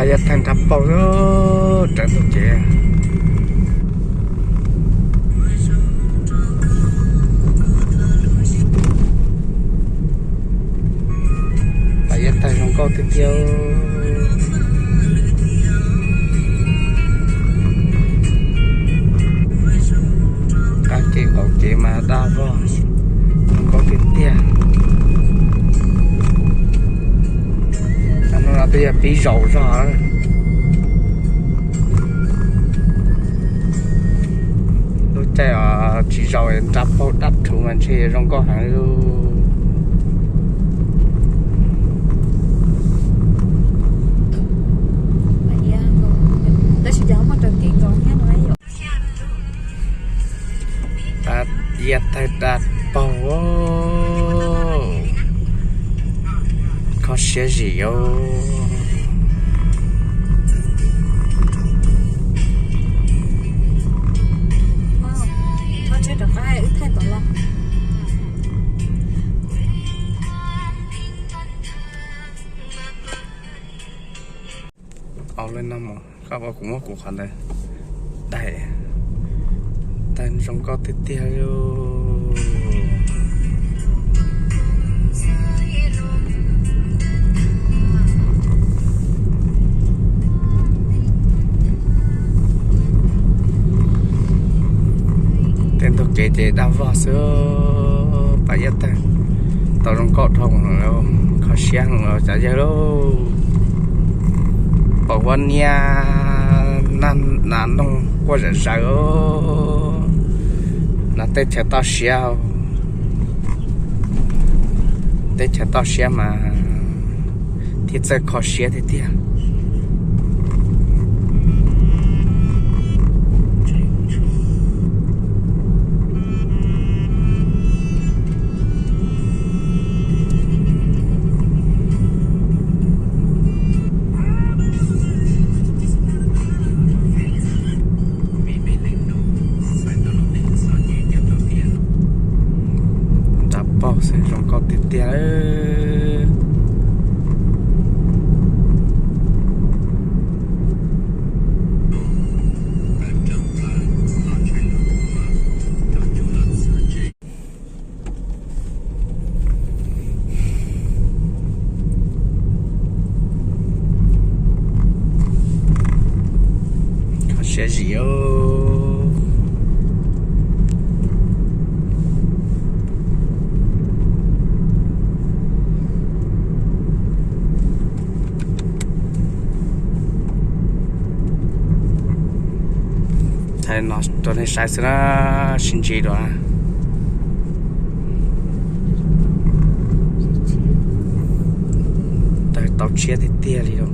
Yav tag nrab paug, raws ntug kev. Pab yav tag zoo nkauj tiag tiag. Qab kev qaum kev mas daj vog, zoo nkauj tiag tiag. No twb yog pib zaus zog. Lub caij tsis zaus nrab paug dab rhuv mas ntshe yuav zoo nkauj heev li. Pab yav tag nrab paug, kho siab zim os. Au, le no mus, koj ua kuv muab kuv qhov ntawd daim, tag zoo nkauj tiag tiag li. Tej ntug kev ces daj vog xwb, pab yav tag tau zoo nkauj dhau, kho siab heev los cov yawg lauj. Pom huab niab, nas noog quaj zom zaws, no teb chaws toj siab, teb chaws toj siab mas thiaj txawj kho siab tiag tiag. Nrab paug xwb zoo nkauj tiag tiag. Kho siab zim os. Thaij no rau nej saib xwb na, sib ntsib dua na. Tawg tau tshiab tiag tiag li lauj.